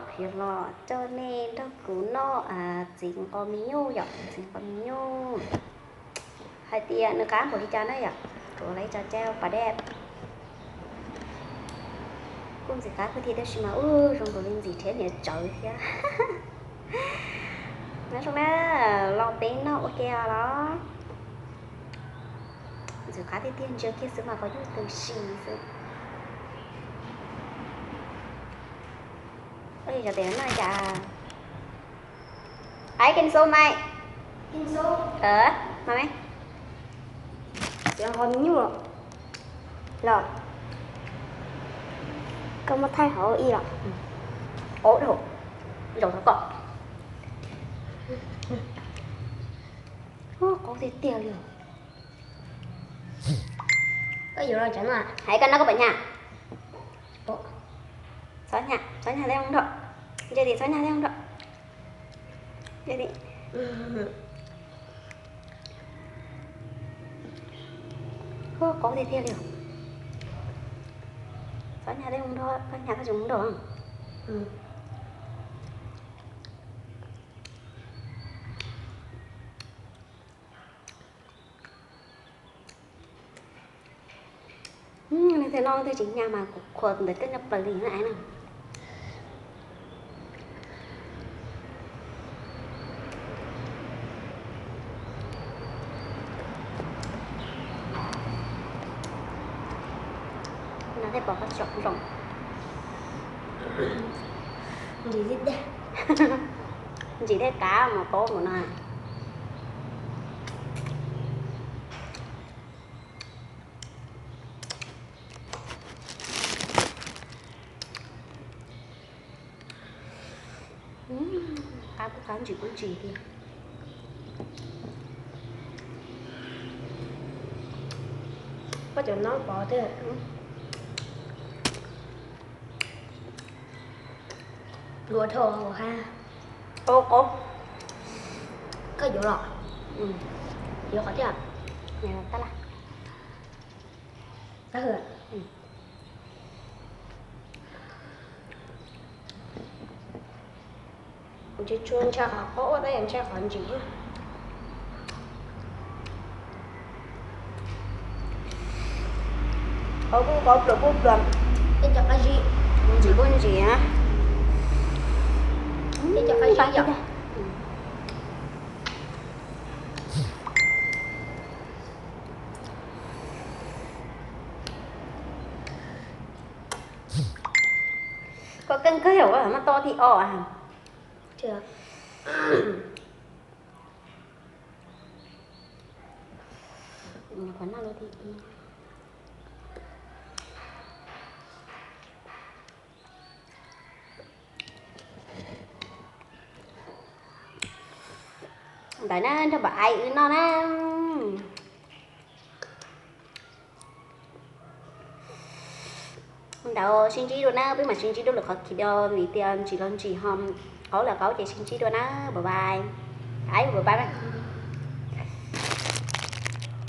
Qhia los coj nej nrog kuv noj txiv nqos me nyuj yom, txiv nqos me nyuj. Hais tias nws qab npaum li cas na yom, kuv ua ib co caj pas dej. Kuj ntxim qab kawg thiab tab sis mas ub zoo nkaus li ntxim rhiab niam tsawv thiab. Nyob zoo na, los peb noj ua ke os los. Ntxim qab tiag tiag, ntsia kiag xwb mas qhov nyuj tu si xwb. Ua li cov tias noj cas? Ai, kinh số mày. Kinh số. Ờ, mà mày. Txiv nqos me nyuj los. Koj muab thaij hauv ib los. Ov dhau. Zaum thov kom. Ub, qab tiag tiag li. Koj yuav los cov no, hais koj no koj pom nyaj. Txhob nyaj, txhob nyaj dej zoo nrho. Ntsia tim, txhob nyaj dej zoo nrho. Ntsia tim. Ub, qab tiag tiag li. Txhob nyaj dej zoo nrho, koj nyaj koj tsis zoo nrho. Leej twg noj leej twg tsis nyaj mas kuv qhuas ntawd kawg nyob plaws li na. No thiaj pom qab tsom zoo. Ntsim thiab, ntsim thiab kav mus paub mus no. Qab kuj qab, ntsim kuj ntsim tiag. Koj cov no pov thiab. Luag dhau ha. Qab qab. Koj yuav los? Yuav qhov twg? Tab laj. Tab hwm. Kuv tsis tshua ntshai qhov qab tab yog ntshai qhov ntsim. Qab kuj qab, pluas kuj pluas. Ntsim kuj ntsim na. Ib co qab zib yom. Koj keej kawg yom, muab toj thib ob. Qhov no lub thib ib. Ntawd na, nrog npam aiv wb noj na. Ntawd sib ntsib dua na, peb mam sib ntsib dua lwm qhov video vim tias ntsim los ntsim ho qaub los qaub ces sib ntsib dua na, bye bye. Aiv bye bye na.